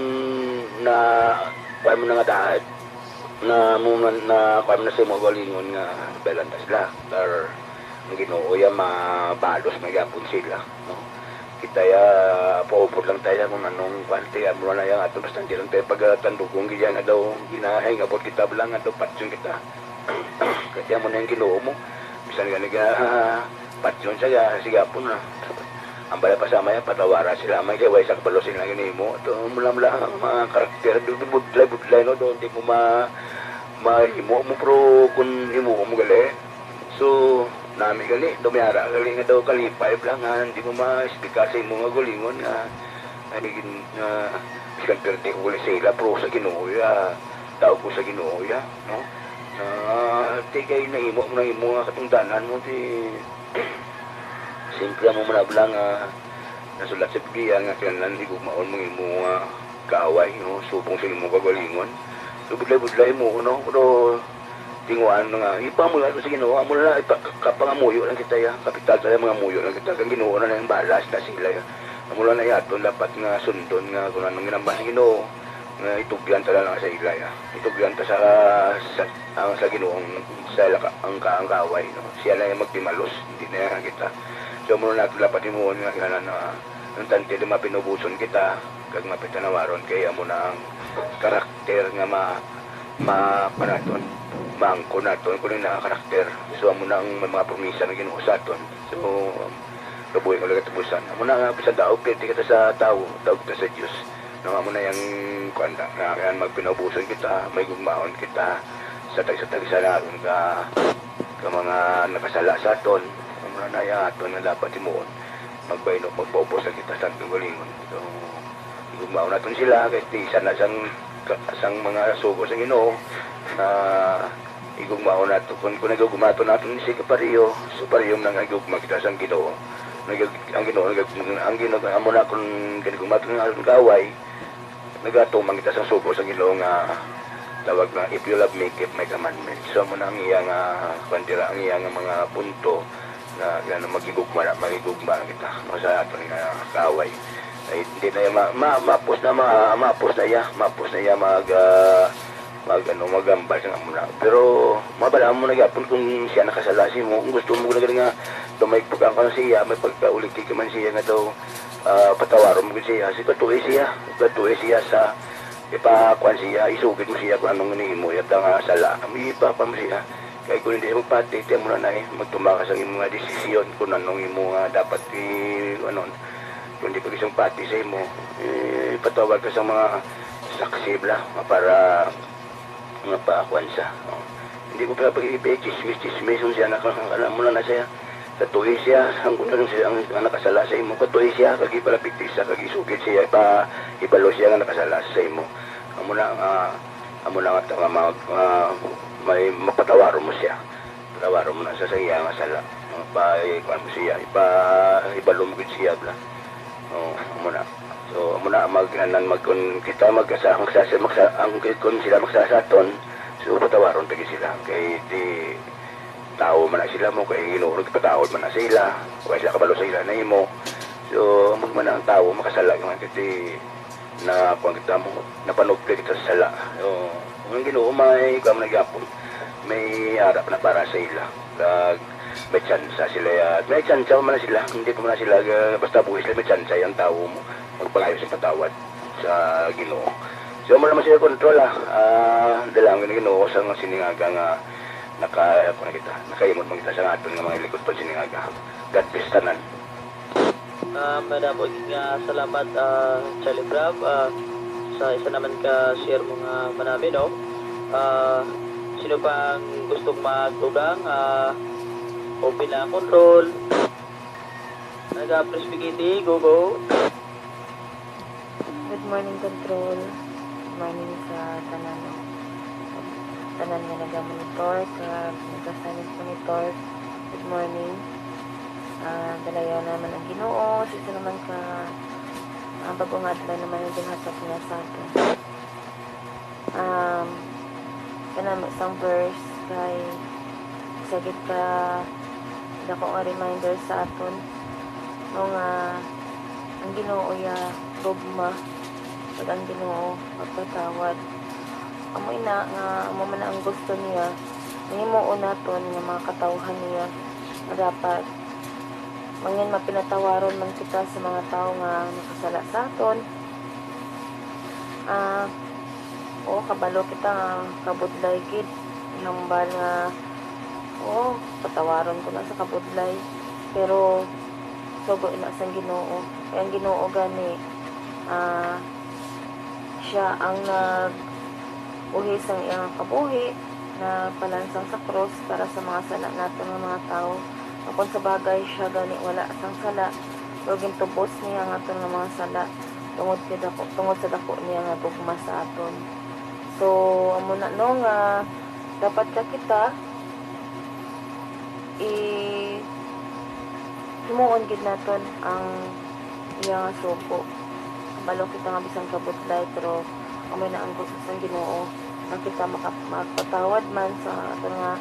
na, kuwan mo na nga dahil, na mo man, na kuwan mo na sa imong galingon nga, belantas la, or ang Ginoo ya mabalos man gyapon sila, no? Kita ya, paupod lang tayo kung anong kuwan, tayo, amo na yang ato, basta hindi lang tayo pagtandugong, giyan nga daw, ginahing abot kita, bala nga daw, patyon kita. Kaya mo na yung Ginoo mo, bisan gani ka, patyon siya, sige, apo na. Ang bala pa sa maya, patawara sila, may kay way sa kabalo sila ginimo. Ito, mula, mula, ang mga karakter, budlay, budlay, no, doon, di mo ma-, mahimo mo, pero kung himo mo gali. So, nami gali, dumiyara gali nga daw kalipay lang, nga, di mo ma-explicar sa imo nga gulingon, nga, ay, gin-, nga, bisan perte ko gali sa ila, pero sa Ginoo, ya, tao ko sa Ginoo, ya, no? Ah, ti kay nahimo mo, nahimo nga katungdanan mo, ti, simple mo man lang, ah, nasulat sa Biblia nga kinahanglan higugmaon mo imo nga kaaway, no? Subong sa imo kagalingon. So, budlay-budlay mo, no? Pero, tinguhaan na nga, ipamuyo nato sa Ginoo, amo na lang, ipa-, ka-, kapangamuyo lang kita, ya. Kapital tayo, mga muyo lang kita. Kang Ginoo na lang balas na sila, ya. Amo lang na yaton dapat nga sundon nga kung anong ginambal sa Ginoo, nga itugyan ta lang sa ila, ya. Itugyan ta sa, sa, ang sa Ginoo, ang, sa laka-, ang ka-, ang kaaway, no? Siya na yung magtimalos, hindi na yan kita. So, amo na nato dapat himuon nga, nga na, na, ang tante na mapinubuson kita, kag mapitanawaron, kay amo na ang karakter nga ma-, ma-, panaton, maangkon naton, kung na karakter. So, amo na ang may mga promisa nga Ginoo sa aton. So, kabuhi nga ulit katapusan. Amo na nga, bisan daog, pwede kita sa tao, daog kita sa Dios. Nga amo na yung, kuwan na, nga kaya magpinaubusan kita, may gugmaon kita, sa tagsa-tagsa na, ka, ka mga nakasala sa aton, amo na yung aton nga dapat himuon. Magbaino, magpaubos na kita sa aton galingon. So, igugmaon naton sila, kay ti isa na sang, ka-, sang mga sugo sa Ginoo, na igugmaon nato. Kung, kung nagugmato naton si kapareho, so pareho man ang igugma kita sang Ginoo. Nag-, ang Ginoo, nag-, ang Ginoo, amo na kung ginugmato nga aton kaaway, nagatumang kita sang sugo sa Ginoo nga tawag na, "If you love me, keep my commandments." So, amo na ang iya nga, kuwan dira, ang iya nga mga punto na, nga na maghigugma na, maghigugma na kita, no, sa aton nga kaaway. Ay, hindi na yung ma-, ma-, mapos na, ma-, mapos na iya, mapos na iya mag, ah, mag, ano, maghambal sa amo na. Pero, mabala mo na gyapon kung siya nakasala sa imo. Kung gusto mo na gani nga, may pagkakon siya, may pagkauliki ka man siya nga daw, ah, patawaron mo gid siya. Si patuloy siya, patuloy siya sa ipakuan siya, isugid mo siya kung anong nihimo, yata nga sala. Ang ipakuan mo siya. Kay kung hindi siya magpati, tiyan mo na na eh, magtumba ka sa imong mga desisyon kung anong imo nga dapat i-, ano, kung hindi pa siya magpati sa imo, eh, patawag ka sa mga saksi, bla, para nga pakuan siya, no? Hindi ko pa pag-ibig, chismis, chismis, kung siya naka-, alam mo na na siya. Katuhi siya, ang kuno lang siya, ang, ang nakasala sa imo, katuhi siya, kag ipalapit siya, kag isugid siya, ipa-, ibalo siya nga nakasala sa imo. Amo na nga, amo na nga, nga mag-, nga may mapatawaron mo siya. Patawaron mo na sa, sa iya nga sala. Nga pa, eh, kuwan mo siya, ipa-, ibalo mo gid siya, bla. Oh, amo na. So, amo na, mag, anan, mag, kun kita, mag, sa, magsa-, magsa-, ang, kun sila magsasaton, so, patawaron ta gid sila. Kay, di, tao man na sila mo, kay Ginoo, nagpatawad man na sila. Wa sila kabalo sa ila na imo. So, mag man ang tao, makasala man, kay, di, na, kuwan kita mo, napanupli kita sa sala. So, ang Ginoo, may, kuwan man na gyapon. May harap na para sa ila. Kag, may tsansa sila, ya. May tsansa pa man sila. Hindi pa man sila, ah, basta buhi sila, may tsansa yung tao mo. Magpangayo sa patawad sa Ginoo. So, mo naman sila kontrol, ah. Ah, dalangin ng Ginoo sa mga siningaga nga naka-, ako na kita, nakaimot man kita sa aton nga mga likod pa siningaga. God bless tanan. Ah, madamo gid nga salamat, ah, Charlie Brab, ah, sa isa naman ka share mo nga manami, no? Ah, Sino pang gustong magdugang? Ah, open na ang control. Taga Press Spaghetti, go, go. Good morning, control. Good morning sa tanan, tanan nga naga-monitor, kag nagasalig monitor. Good morning. Ah, dalayaw naman ang Ginoo, sa isa naman ka, ah, bag-o nga adlaw naman ang ginhatag niya sa aton. Um, kanami sang verse kay isa gid ka dako nga reminder sa aton, no, nga ang Ginoo iya gugma, kag ang Ginoo magpatawad. Amo ina nga amo man ang gusto niya, nga himuon naton nga mga katawhan niya, nga dapat mangin mapinatawaron man kita sa mga tawo nga nakasala sa aton. Ah, o, kabalo kita nga kabudlay gid. Ihambal nga, o, patawaron ko na sa kabudlay. Pero sugo ina sang Ginoo. Kay ang Ginoo gani, ah, siya ang nagbuhi sang iyang kabuhi, nagpalansang sa krus para sa mga sala naton nga mga tawo. Kung sa bagay, siya gani wala sang sala, pero gintubos niya ang aton nga mga sala tungod kay dako, tungod sa dako niya nga gugma sa aton. So, amo na, no, nga dapat ka kita i himuon gid naton ang iya nga sugo. Kabalo kita nga bisan kabudlay, pero amo na ang gusto sang Ginoo, nga kita maka-, magpatawad man sa aton nga,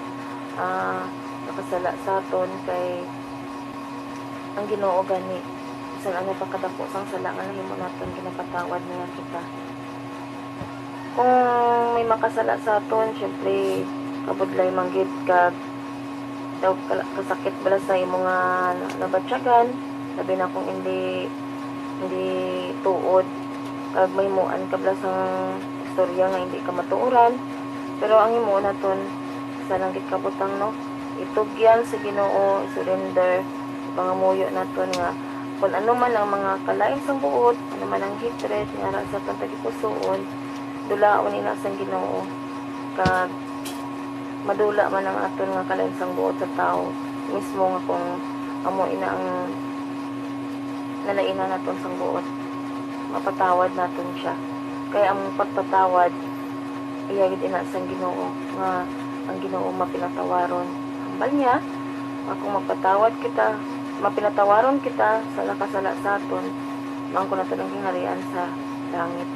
ah, nakasala sa aton, kay ang Ginoo gani, bisan ano pa kadako sang sala nga nahimo naton, ginapatawad niya kita. Kung may makasala sa aton, syempre, kabudlay man gid kag daw kala-, kasakit bala sa imo nga na-, nabatyagan, labi na kung hindi, hindi tuod, kag mahimuan ka bala sang istorya nga hindi ka matuoran. Pero ang himuon naton, isa lang gid ka butang, no? Itugyan sa Ginoo, i-surrender, ipangamuyo naton nga kung ano man ang mga kalain sang buot, ano man ang hatred nga ara sa aton tagipusoon, dulaon ina sang Ginoo, kag madula man ang aton nga kalain sang buot sa tawo mismo, nga kung amo ina ang nalainan naton sang buot, mapatawad naton siya. Kay ang pagpatawad, iya gid ina sang Ginoo, nga ang Ginoo mapinatawaron. Hambal niya, nga kung magpatawad kita, mapinatawaron kita sa nakasala sa aton, maangkon naton ang gingharian sa langit.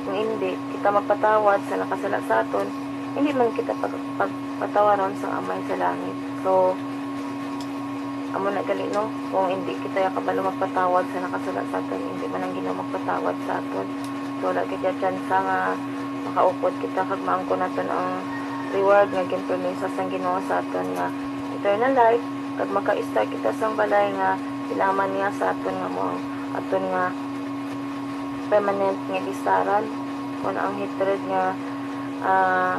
Kung indi kita magpatawad sa nakasala sa aton, hindi man kita pag-, pagpatawaron sang Amay sa langit. So, amo na gali, no? Kung hindi kita kabalo magpatawad sa nakasala sa aton, hindi man ang Ginoo magpatawad sa aton. So, wala kita tsansa nga makaupod kita kag maangkon naton ang reward nga ginpromisa sang Ginoo sa aton, nga eternal life, kag maka-start kita sang balay nga ginaman niya sa aton, nga mo aton nga permanent nga listaran, kun ang hatred nga, ah,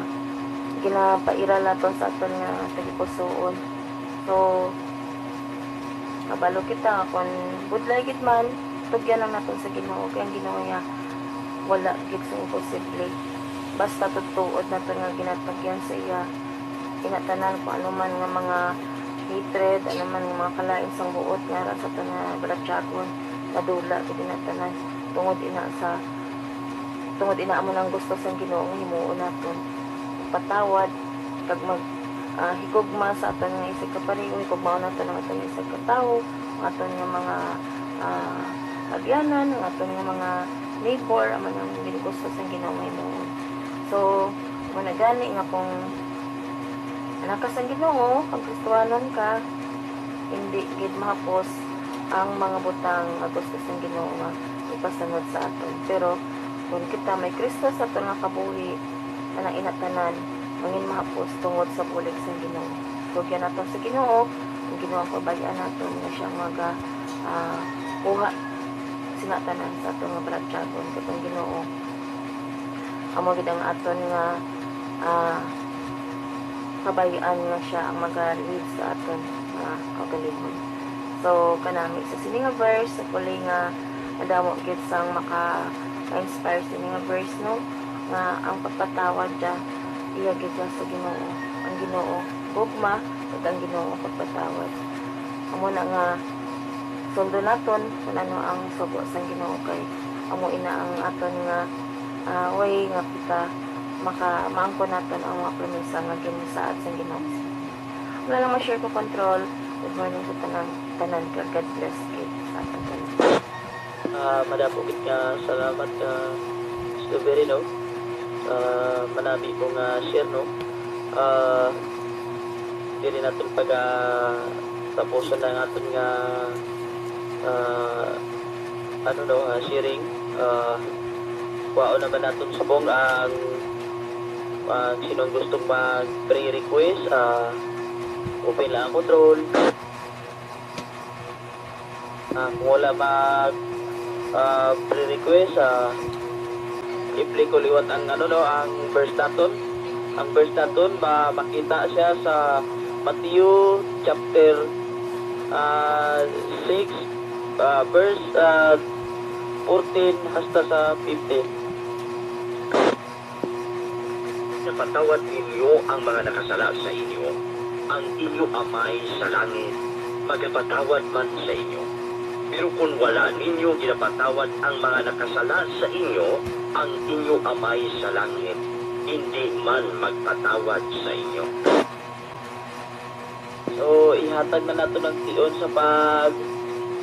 ginapairal naton sa aton nga tagipusoon. So, kabalo kita nga kun budlay gid man, tugyan lang naton sa Ginoo, kay ang Ginoo niya wala gid sing imposible. Basta tutuod naton nga ginatugyan sa iya, ina tanan, kung ano man nga mga hatred, ano man nga mga kalain sang buot nga ara sa aton nga balatyagon, madula gid ina tanan, tungod ina sa, tungod ina amo nang gusto sang Ginoo nga himuon naton. Patawad, kag mag, ah, higugma sa aton nga isig ka pareho, higugmaon naton ang aton nga isig ka tawo, ang aton nga mga, ah, abyanan, ang aton nga mga neighbor, amo nang gin-, gusto sang Ginoo nga himuon. So, amo na gani nga kung anak ka sang Ginoo, kag Kristohanon ka, hindi gid mahapos ang mga butang nga gusto sang Ginoo nga ipasunod sa aton. Pero kung kita may Kristo sa aton nga kabuhi, ana ina tanan mangin mahapos tungod sa bulig sang Ginoo. Tugyan naton sa Ginoo, ang Ginoo ang pabay-an naton nga siya maga, ah, kuha sina tanan sa aton nga balatyagon, kag ang Ginoo amo gid ang aton nga, ah, kabayan nga siya ang maga-lead sa aton nga kaugalingon. So, kanami sa sini nga verse, hopefully nga madamo gid sang maka-inspire sini nga verse, no? Nga ang pagpatawad siya, Iya gid sa Ginoo, ang Ginoo gugma, ug ang Ginoo pagpatawad. Amo na nga sundo naton kung ano ang sugo sang Ginoo, kay amo ina ang aton nga, ah, way nga kita maka-, maangkon naton ang mga promesa nga ginsaad sang Ginoo. Wala lang ma-share ko, Control. Good morning sa tanan, tanan ka. God bless gid sa aton tanan. Ah, madamo gid nga salamat ka, Mister Verino, sa manami mo nga share, no? Ah, diri naton paga tapuson ang aton nga, ah, ano, no, ah, sharing. Ah, kuhaon naman naton subong ang, ang sinong gustong mag-prayer request, ah, open lang ang Control. Ah, kung wala mag, ah, pre-request, ah, i-play ko liwat ang, ano, no, ang verse naton. Ang verse naton, ma-, makita siya sa Mateo chapter, ah, six, ah, verse, ah, fourteen hasta sa fifteen. Napatawad ninyo ang mga nakasala sa inyo, ang inyo Amay sa langit magapatawad man sa inyo. Pero kon wala ninyo ginapatawad ang mga nakasala sa inyo, ang inyo Amay sa langit indi man magpatawad sa inyo. So, ihatag na nato ang tion sa pag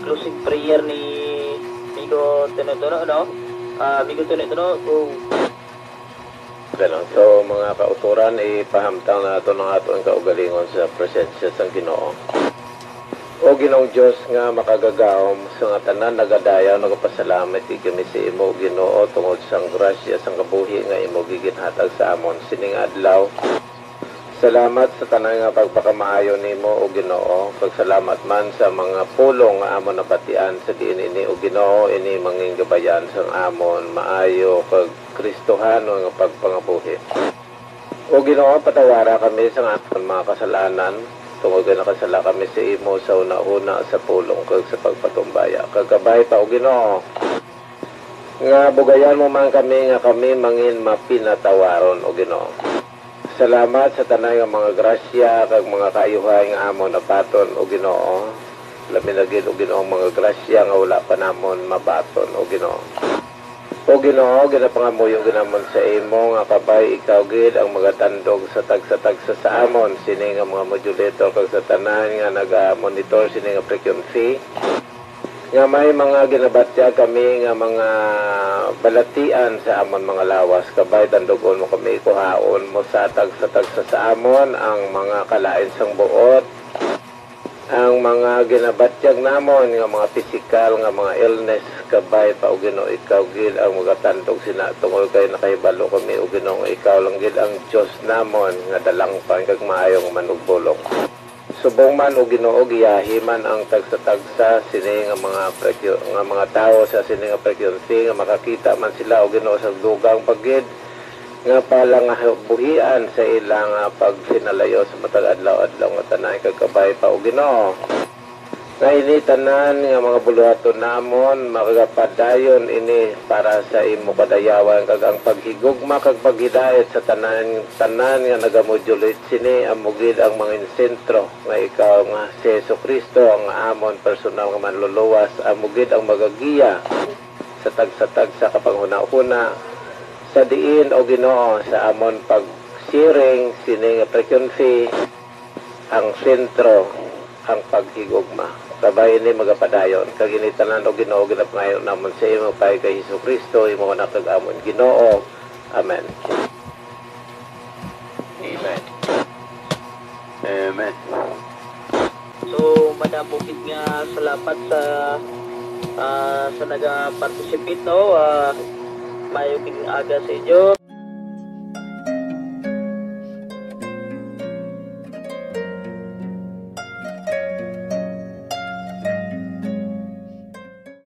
closing prayer ni Migo Tuno-Tuno, no? Ah, Migo Tuno-Tuno, go. Ganon. So, mga kauturan, ipahamtang nato ang aton kaugalingon sa presensya sang Ginoo. O Ginoong Dios nga makagagahom sa nga tanan, nagadayaw, nagapasalamat gid kami sa imo, Ginoo, tungod sang grasya sang kabuhi nga imo giginhatag sa amon sining adlaw. Salamat sa tanan nga pagpakamaayo nimo, O Ginoo, kag salamat man sa mga pulong nga amon nabatian sa diin ini, O Ginoo, ini mangingabayan sang amon maayo kag Kristohanon nga pagpangabuhi. O Ginoo, patawara kami sa amon mga kasalanan, tungod kay nakasala kami sa imo sa hunahuna, sa pulong, kag sa pagpatumbaya. Kag kabay pa, O Ginoo, nga bugayan mo man kami nga kami mangin mapinatawaron, O Ginoo. Salamat sa tanan nga mga grasya kag mga kaayuhan nga amon nabaton, O Ginoo. Labi na gid, O Ginoo, ang mga grasya nga wala pa namon mabaton, O Ginoo. O Ginoo, ginapangamuyo gid namon sa imo nga kabay ikaw gid ang magatandog sa tagsa-tagsa sa amon, sini nga mga modulator kag sa tanan nga naga-monitor sini nga frequency, nga may mga ginabatyag kami nga mga balatian sa amon mga lawas. Kabay, tandugon mo kami, kuhaon mo sa tagsa-tagsa sa amon ang mga kalain sang buot, ang mga ginabatyag namon nga mga pisikal nga mga illness. Kabay pa, O Ginoo, ikaw gid ang magatandog sina, tungod kay nakahibalo kami, O Ginoo, nga ikaw lang gid ang Dios namon nga dalangpan kag maayo nga manugbulong. Subong man, O Ginoo, giyahi man ang tagsa-tagsa sini nga mga prekyo-, nga mga tawo sa sini nga frequency, nga makakita man sila, O Ginoo, sa dugang pa gid nga palangabuhian sa ila nga pagsinalayo sa matag adlaw-adlaw nga tanan kag kabay pa, O Ginoo. Nga ini tanan nga mga buluhaton namon, magapadayon ini para sa imo kadayawan, kag ang paghigugma kag paghidait sa tanan, tanan nga nagamodulate sini, amo gid ang mangin sentro nga ikaw nga si Jesu-Cristo, ang amon personal nga Manluluwas, amo gid ang magagiya sa tagsa-tagsa ka panghunahuna, sa diin, O Ginoo, sa amon pag-sharing sini nga frequency, ang sentro, ang paghigugma. Kabay ini magapadayon, kag ini tanan, O Ginoo, ginapangayo namon sa imo, pa kay Jesu-Cristo, imo Anak kag amon Ginoo. Amen. Amen. Amen. So, madamo gid nga salamat sa, ah, sa naga-participate, no? Ah, maayo gid nga aga sa inyo.